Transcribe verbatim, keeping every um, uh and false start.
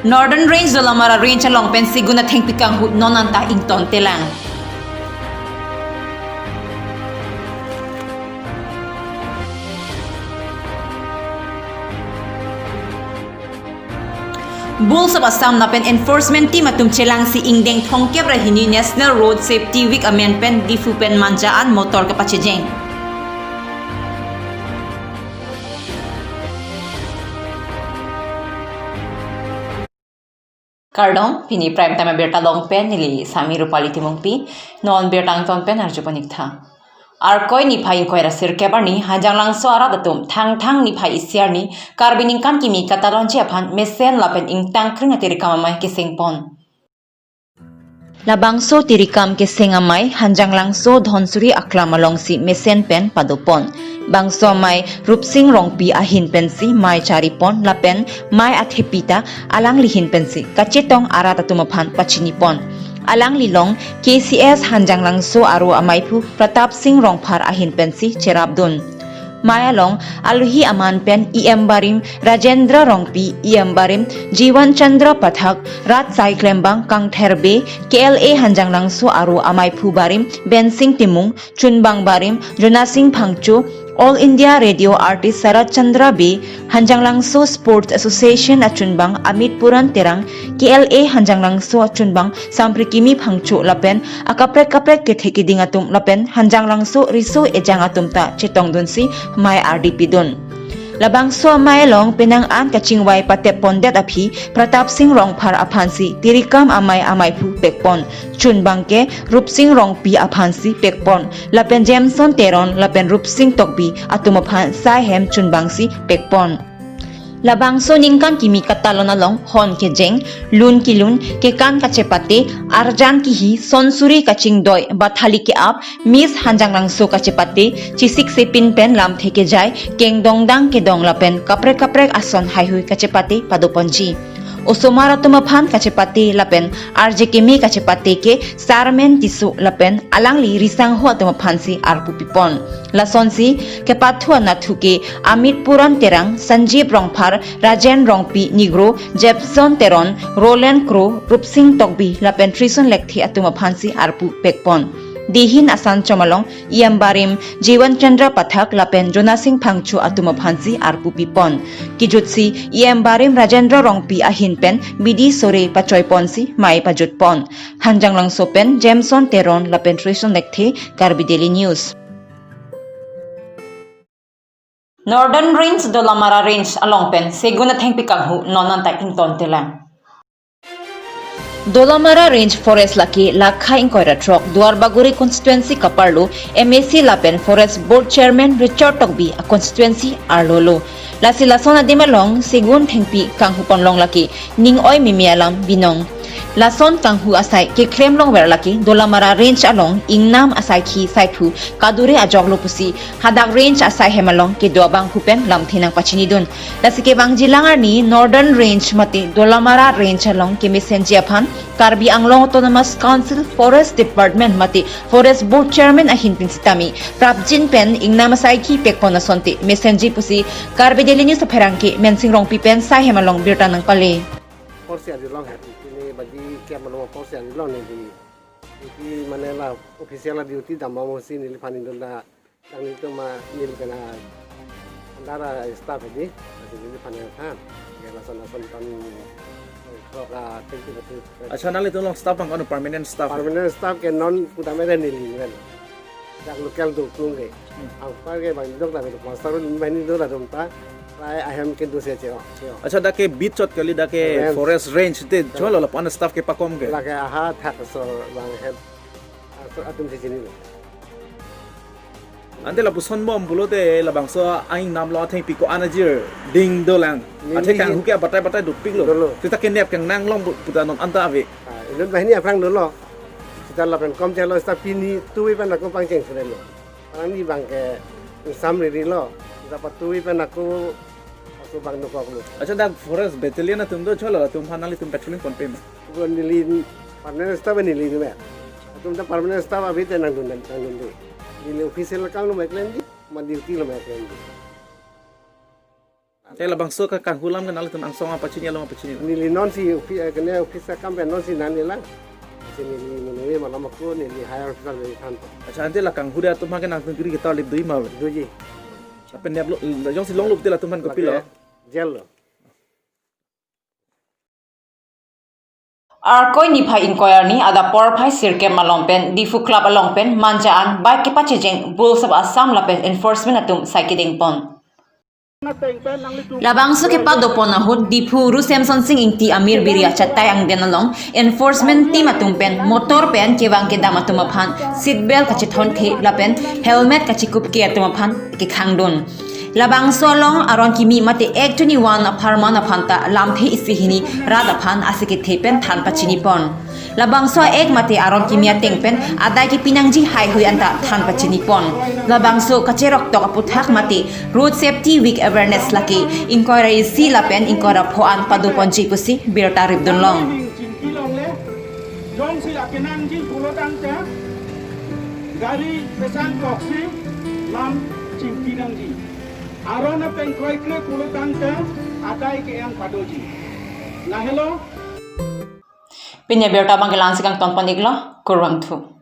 Northern Range Dolamara Range along pen Segun athengpi kanghu non anta ingtontelang. Bulls of Assam lapen enforcement team atum chelangsi ingdeng thomkep ra hini National Road Safety Week amen pen Diphu pen Manja an motor kapachejeng. Kardom, pini Prime Time abirta along pen neli Sami Rupali Timungpi, non birta angton pen arju paniktha. Arkoi niphai ingkoi ra sirkep arni Hanjanglangso arat atum Thangthang niphai isi arni Karbi ningkan kimi katalonji aphan mesen lapen ingtangkring atirikam amei kesengpon. Labangso tirikam keseng amei Hanjanglangso Dhonsuri Aklam alongsi mesen pen padopon. Bangso amei Rupsing Rongpi ahin pensi mei charipon lapen mei athepi ta alangli hin pensi kachetong arat atum aphan pachinipon. Alangli along K C S Hanjanglangso aro ameiphu Pratap Singh Rongphar ahin pensi cherapdun. Mei along alohi aman pen E M barim Rajendra Rongpi, E M barim Jiwan Chandra Pathak, Rat Sai Klembang, Kangther Bey, K L A Hanjanglangso aro ameiphu barim Bensing Timung, chunbang barim Jonasing Phangcho, All India Radio Artist Sarat Chandra Bey, Hanjanglangso Sports Association achunbang Amit Puran Terang, K L A Hanjanglangso achunbang Samprikimi Phangcho lapen akaprek kaprek kethe keding atum lapen Hanjanglangso riso ejang atum ta chetongdunsi mei ardi pidun. Labangso amei along penang an kachingvai patep pondet aphi Pratap Singh Rongphar aphansi tirikam amei ameiphu pekpon, chunbang ke Rupsing Rongpi aphansi pekpon, lapen Jameson Teron lapen Rupsing Tokbi atum aphan sai hem chunbangsi pekpon. Labangso ningkan kimi katalon along hon kejeng, lun kelun, kekan kachepate, arjan kehi, sonsuri kachingdoi, bathali ke-ap, Miss Hanjanglangso kachepate, chesik chepin pen lamthe kejai, kengdongdang kedong lapen kaprek kaprek ason haihui kachepate padoponji. Osomar atum aphan kachepate lapen arje keme kachepate ke Sarmen Tisso lapen alangli risangho atum aphansi arpu pipon. Lasonsi kepathu anatthu ke Amit Puran Terang, Sanjeev Rongphar, Rajen Rongpi Negro, Jepson Teron, Roland Kro, Rupsing Tokbi lapen Trison Lekthe atum aphansi arpu pekpon. Dihin asan chomalong E M barim Jiwan Chandra Pathak lapen Jonasing Phangcho atum aphansi arpu pipon. Kejutsi E M barim Rajendra Rongpi ahin pen bidi sore pachoiponsi mei pajutpon. Hanjanglangso pen Jameson Teron lapen Trison Lekthe, Karbi Daily News. Northern Range Dolamara Range along pen Segun athengpi kanghu non anta ingtontelang. Dolamara Range Forest lake lakha ingkoi ra throk Duarbagori constituency kaparlo M A C lapen Forest Board Chairman Richard Tokbi a constituency arlolo. Lasi lason adim along Segun thengpi kanghuponlong lake ning oi meme alam binong. Lason kanghu asai keklem longver lake Dolamara Range along ingnam asaikhi saiphu kadure ajoklo pusi hadak range asai hem along kedo abangphu pen lamthe nangpachinidun. Lasi kevangjilang arni Northern Range mate Dolamara Range along kemesenji aphan Karbi Anglong Autonomous Council Forest Department mate Forest Board Chairman ahin pen sitame prapjin pen ingnam asaikhi pekpon asonte mesenji pusi Karbi Daily News apherangke Mensing Rongpi pen sai hem along birta nangpale. Porsi arilong hati ini bagi kia mano porsi arilong ni di. Iti mane la official la duty dam mo si neli phan indun da dang ni tu ma neli kena andara staff di, si neli phan yang than. Ya lason lason pan proka tinggi betul. Acha nanglitum along staff bang anu permanent staff? Permanent staff ke non putam ere neli kan. Dak local dukung ke. Hmm. Angpar ke bang dok tapi master main itu lah dong ta. Rai ahem kintu se cheo. Cheo. Acha dak ke beat chot kali dak ke Range. Forest range te. Cheo. Cholo lapu-an staff kepakom ke. Lake aha thak so bang head. Asor atum si chini lo. Ante lapuson bom pulote labangso aingnam lo athengpi ko-an ajir ding dolang. Neli athe kanghu ke batai batai dopiklo. Dolo. Sita kenep kenang long pu-, puta non anta ave. Ah, inut banghini aphrang dolo. Sita lapen kom chelo sita pini tuwi pen ako pangcheng sudelo. Parang ni bang ke sam riri lo. Sita patuwi pen ako aku bang nukok lo. Acha dak forest battalion atum do cholo atum phan nanglitum patrolling ponpe ma? Ko neli permanent staff neli ni me. Atum ta permanent staff abite nangdun nangdun de. Neli official kam lo me klemji, ma duty lo me klemji. Te labangso ke kanghu alam ke nanglitum angsong apachini alam apachini. Neli nonsi office, eh, kene office akam pen nonsi nangnelo. Si neli menungve malam ako neli higher officer neli than. Accha, ante la kanghu atum aphan ke nangtum kiri ketar lip dui ma? Doji. Lapen nep lo, jongsi longlo te latum aphan kopilo? Jail lo. Arkoi niphai ingkoi arni adap porphai sirkep malom pen Diphu Club along pen manja an bike kepachejeng Bulls of Assam lapen enforcement atum sai kedengpon. Labangso kepadopon ahut Diphu Ru Semson Sing Ingti Amir Biri achatai angden along enforcement team atum pen motor pen kevang kedam atum aphan seat belt kachithonthe lapen helmet kachikupke atum aphan kekhangdun. Labangso along aron kimi mate Act twenty-one apharman aphan ta lamthe isi hini rat aphan ase kethe pen than pachinipon. Labangso Act mate aron kimi ateng pen adai kepi nangji haihui anta than pachinipon. Labangso kacheroktok aputhak mate Road Safety Week Awareness lake ingkoi ra isi lapen ingkoi ra pho an padoponji pusi birta ripdunlong. Jongsi akenangji pulotangte gari pesang koksi lam chingki nangji. Aron apeng kroikre pulotangte adai ke-en padoji. Lahelo. Pini abirta abang ke la-ansi kangtonpon-iklo, kurvangthu.